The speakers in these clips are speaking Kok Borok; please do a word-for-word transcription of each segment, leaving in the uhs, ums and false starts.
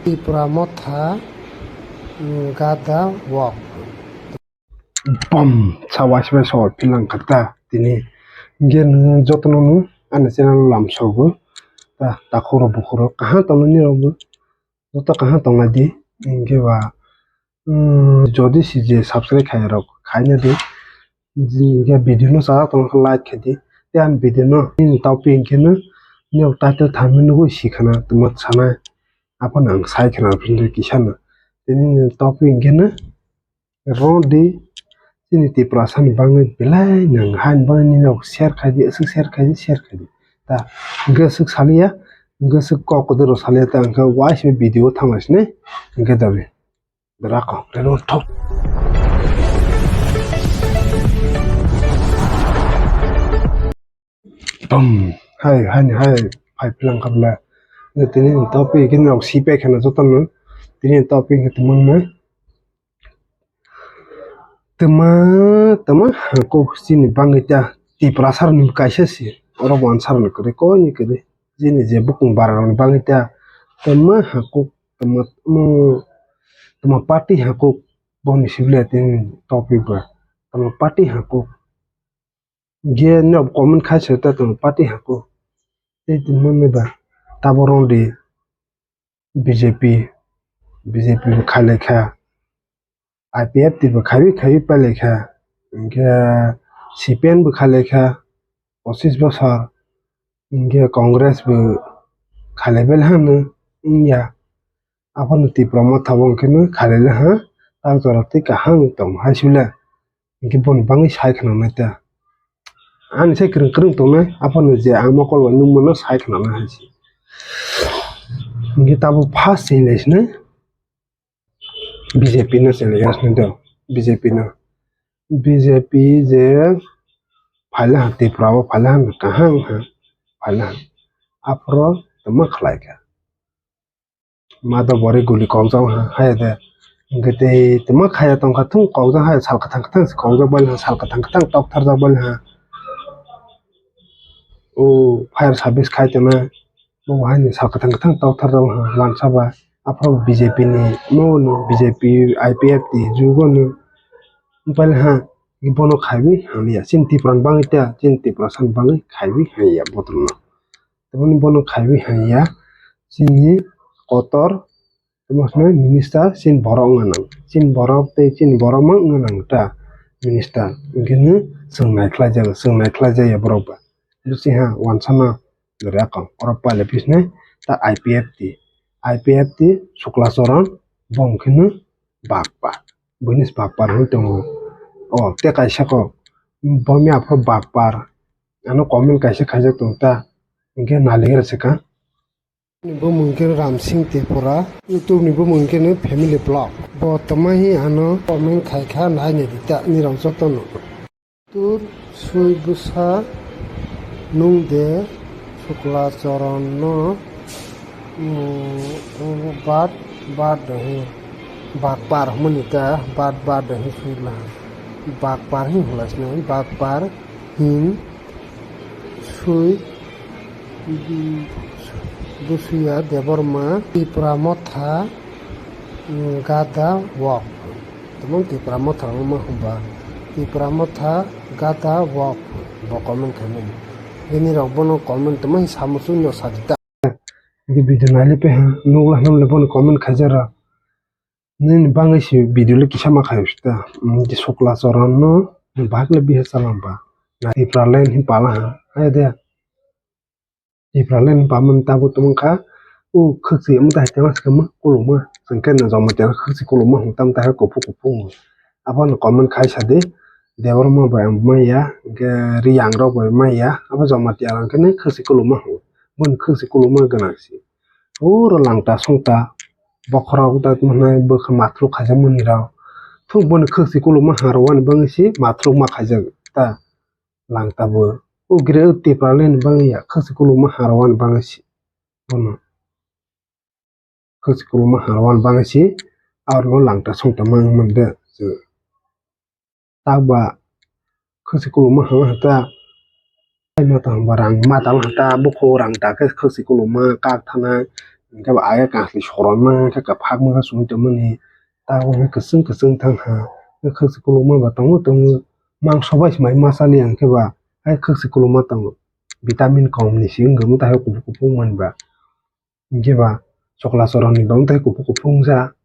Tipra Motha, mm, Gada Walk. Bam! Sa waisa bai sor philang kha ta tini. Hinkhe nwng jotono nwng ani channel lamsogo ta, takhuk rok bukhuk rok kaham tongmani rok bo joto kaham tongna di. Hinkhe ba, mm, jodi si je subscribe khairok khaina di. Hinkhe video no chajak tongkha like khaidi. Tei ani video no nini topic hinkhe no nini title thanwi nugwi sikhana tongma sanai. Aphano ang sai khana philwi kisa no. Tei nini topic hinkhe no rodi chini Tiprasa ni bagwi belai nang haini bagwi nini rok share khaidi, aswk share khaidi, share khaidi. Ta hinkhe aswk saliya, hinkhe aswk kok kwdwrok saliya ta hinkhe waisa video thanglai sini hinkhe dabi. Rako, reno thok. Tom, hai, hai, hai, phai philang kha bwle. Tini topic khe nok si pai khana jotono. Tini topic khe tumang na. Tama, tama, kok chini bangwi ta Tiprasa ni kaisa si. Oro bo answer no kwrwi, koi ni kwrwi. Chini je bukung bara rok ni bangwi ta. Tama, hakuk, tama, tama, tama party hakuk. Boni sibile tini topic ba. Tama party hakuk. Ge nok comment khai se ta tong party hako. Tei tongmani ba tabo rong di B J P, B J P bo khalai kha, I P F T bo khaiwi khaiwi pailai kha, hinkhe C P M bo khalai kha, pochis bosor, hinkhe Congress bo khalai bai hano wngya. Aphano Tipra Motha bo hwnkhe no khalai le ha, tak jora tei kaham tong hai sibile. Hinkhe boni bangwi sai khna nai ta. Ani sai kwrwng kwrwng tongnai, aphano je ang mokol bai nukmano sai khna nai hai se. Hinkhe tabuk first chenglaisino B J P no chenglaisino do, B J P no. B J P je phaila ha Tripura o phaila ha kaham ha phaila ha. Aphro tongma khlai kha. Ma do bori guli kokjak ha, haya de. Hinkhe tei tongma khaya tongkha thung kokjak haya sal kwthang kwthang se kokjak bali ha, sal kwthang kwthang tok tharjak bali ha. O fire service khai tongna, bo haini sal kwthang kwthang tok tharjak ha, wansa ba. Aphro B J P ni, mo no B J P, I P F T jugo no. Bali ha, bono khaiwi hamya. Chini Tripura ni bangwi ta, chini Tiprasa ni bangwi khaiwi hamya botrok no. Taboni bono khaiwi hamya, chini kotor, tamo hwnwi minister, chini borok wngna nang. Chini borok tei chini borok ma wngna nang ta minister. Hinkhe no chwng naikhlai jago, chwng naikhlai jaya borok ba. Bwswk ha wansano rwkha, oro pailai phisnai ta I P F T. I P F T Sukla Charan bo hwnkhe no bakpar. Buini se bakpar hwnwi tongo. O, tei kaisa kok, bomya aphuru bakpar. Ano comment kaisa khaijak tong ta, hinkhe naligra se ka. Ni bumung khe Ramsing Tripura, YouTube ni bumung khe no Family Vlog. Bo tama hi ano comment khai kha, nai nai di ta, nirok joto no. Tur sui bwsa nung de Sukla Charan no, um, bad, bad de hi bakpar hwnmani ta, bad, bad de hi sui la. Bakpar hi hwla sini, bakpar hin sui, um, Busuya Debbarma, Tipra Motha, um, Gada Walk. Tamo Tipra Motha wngma hwnba, Tipra Motha Gada Walk bo comment khaimani. Bini rok bono comment tamo hi samuchung no sajita. Hinkhe video nailaipai ha, nukla hwnle bono comment khaijak rw. Nini bangwi se video le kisa ma khai ta. Sukla Charan no bagwi le bihe chalamba. Na Tipraland hin pala ha. Hai de. Tipraland pamani tabuk tongkha. O khwkchi wngma tai tama se kwma kuluma. Chwng khe no Jamatia khwkchi kuluma hwn tam tai kuphur kuphur. Abono comment khai sa di. Debbarma bai ang maya, hinkhe Riyang rok bai maya. Abo Jamatia rok khe khwkchi kuluma hwn. Boni khwkchi kuluma gwnang se. Oro langta songta bokhorok da hwnwi bwkha mathrwk khaijakmani rok. Thung boni khwkchi kuluma harwani bangwi se mathrwk ma khaijak ta langta bo. O gre o Tipraland ni bangwi ya khwkchi kuluma harwani bangwi se bono. Khwkchi kuluma harwani bangwi se aro langta songta ma wngmani de. Takba khwkchi kuluma hwnwi hata. Ai mata hwnba rang mata hwnba hata, bukhuk rang ta khe khwkchi kuluma kak thanai, Hwnkhe ba ayang kansli soron mangkha, kwphak mangkha chumui tongmani. Tabuk hwnkhe kwchwng kwchwng thangkha. Hwnkhe khwk se kulukma ba tongo tongo. Mangso bai se mai ma chaliya hwnkhe ba. Hai khwk se kulukma tongo. Vitamin kom ni se wngkha, mwtai hai kuphuk kuphuk wngmani ba. Hwnkhe ba chokla chorani ba mwtai kuphuk kuphuk wngjak.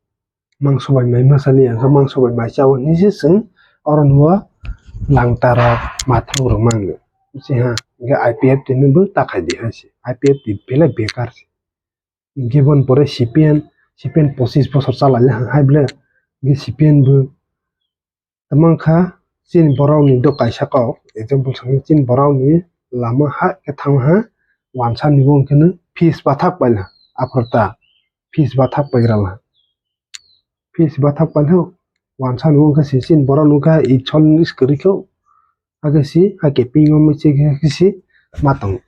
Mangso bai mai ma chaliya hwnkhe mangso bai mai chao hinwi se chwng oro nugo langta rok mathwrwng rok mangno. Siha hwnkhe I P F T ni bo ta khai di hai se. I P F T belai bekar se. Hwnkhe boni pore C P M, C P M pochis bosor chalaina hai ble. Hwnkhe C P M bo tamo wngkha chini borok ni do kaisa kok, example sangkhe chini borok ni lama ha khe thang ha wansa ni bo hwnkhe no fees bathak paila aphuru ta fees bathak paigra la fees bathak paila wansa ni bo wngkha se chini borok ni wngkha i chol ni kwrwi khe. Hakhe si, hakhe pingma mui chekhe hakhe si ma tongo.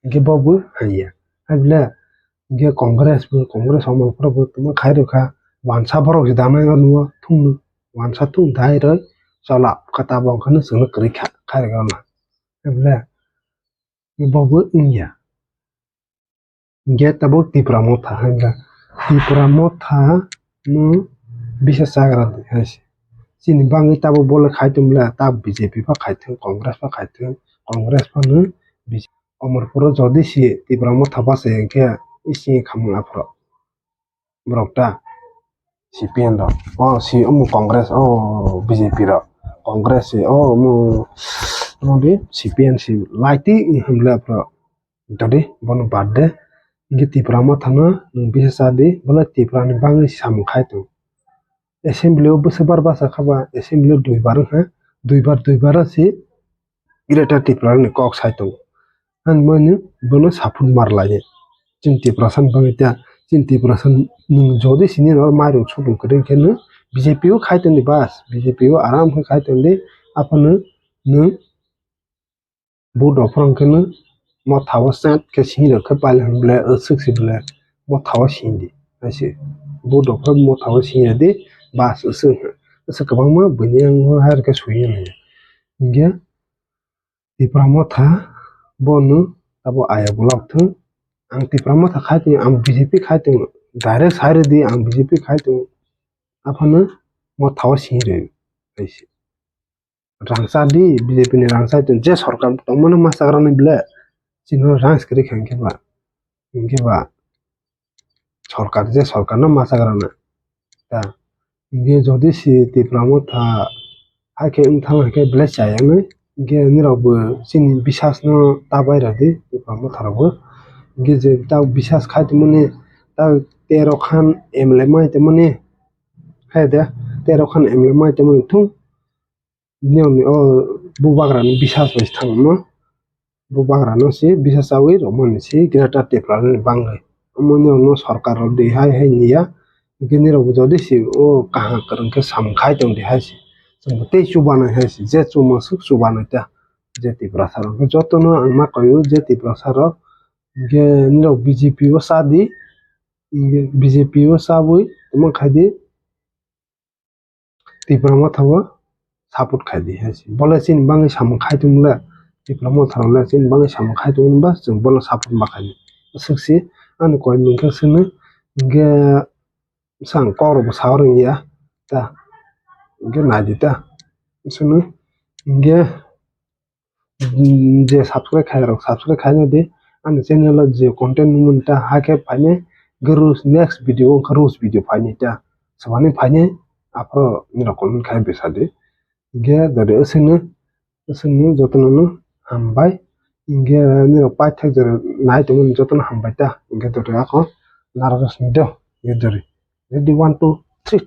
Hwnkhe bo bo haiya. Hai bole, hwnkhe Congress bo, Congress Amal phoro bo tongma khai rwkha. Wansa borok se danai o nugo thungno. Wansa thung dai roi chola kha tabok hwnkhe no chwngno kwrwi kha, khai rwkha no. Hai bole, bo bo wngya. Hwnkhe tabuk Tipra Motha hai wngkha. Tipra Motha no bisa chagra hai se. Chini bagwi tabuk bole khai tong bwle, tabuk B J P pha khai thung, Congress pha khai thung, Congress phano B J P. Omorpuro jodi si Tipra Motha bachai hwnkhe isi khamung aphuru. Borok ta C P M rok, o si omo Congress, o B J P rok, Congress si o omo, omo di C P M si lai ti hwnle aphuru. Dodi bono bad de, hwnkhe Tipra Motha no nwng bisa cha di, bole Tipra ni bagwi samung khai tongo. Assembly o bwswk bar basa kha ba, assembly o dui bar wngkha, dui bar, dui bar o se Greater Tripura ni kok sai tongo. Ang bono, bono support mar lai. Chini Tiprasa ni bagwi ta, chini Tiprasa nwng jodi sini no mairum sukrum kwrwi khe nwng B J P o khai tongdi bas, B J P o aram khe khai tongdi, aphano nwng Bo dophra hwnkhe no Motha o chat khe sini rw khe pailai hwn ble, aswk se ble Motha o sini di. Hai se bo dophra Motha o sini rw di, bas aswk, aswk kwbangma buini yang o hai rw khe sui ya nai. Hwnkhe Tipra Motha bono abo aya block thung. Ang Tipra Motha khai tong, ang B J P khai tong, direct sai rw di, ang B J P khai tong. Aphano Motha o sini rw hai se. Rangchak di, B J P ni rangchak tong, je sorkar tongmano ma chagra nai ble, chini rang se kwrwi kha hwnkhe ba, hwnkhe ba sorkar je sorkar no ma chagra na ta, hwnkhe jodi si Tipra Motha hakhe wng thang hakhe belai chaya nai, hwnkhe nirok bo chini bisas no ta bai rw di Tipra Motha rok bo, hwnkhe je ta bisas khai tongmani ta tero khan M L A mai tongmani, hai de tero khan M L A mai tongmani thung. Niyokni o bubagrani bisas bai se thangma, bubagrano se bisas chawi rwmani se Greater Tipraland ni bagwi. Omo niyokno sorkar rok de hai hai niya, hwnkhe nirok bo jodi se o kaham kwrwng khe samung khai tong di hai se, chwng bo tei chubanai hai se, je chuma swk chubanai ta, je Tiprasa rok hwnkhe jotono ang ma koi o je Tiprasa rok hwnkhe nirok B J P o cha di, hwnkhe B J P o chawi tongma khai di. Tipra Motha o support khai di hai se. Bole chini bagwi samung khai tong le, Tipra Motha rok le chini bagwi samung khai tong ba chwng bono support ma khai di. Aswk se ani koi mung khe sini hwnkhe sang kok rok bo sa rwng ya ta hwnkhe nai di ta sini hwnkhe. Mm, je subscribe khai rok subscribe khai di, ani channel o je content nung mani ta hakhe phainai hwnkhe rules next video wngkha rules video phainai ta swbani phainai aphuru nirok comment khai bisa di hwnkhe dori aswkno aswkno jotono no hambai hwnkhe nirok paithak jora nai tongmani jotono hambai ta hwnkhe dori ako narwkhe sini do hwnkhe dori ready one two three.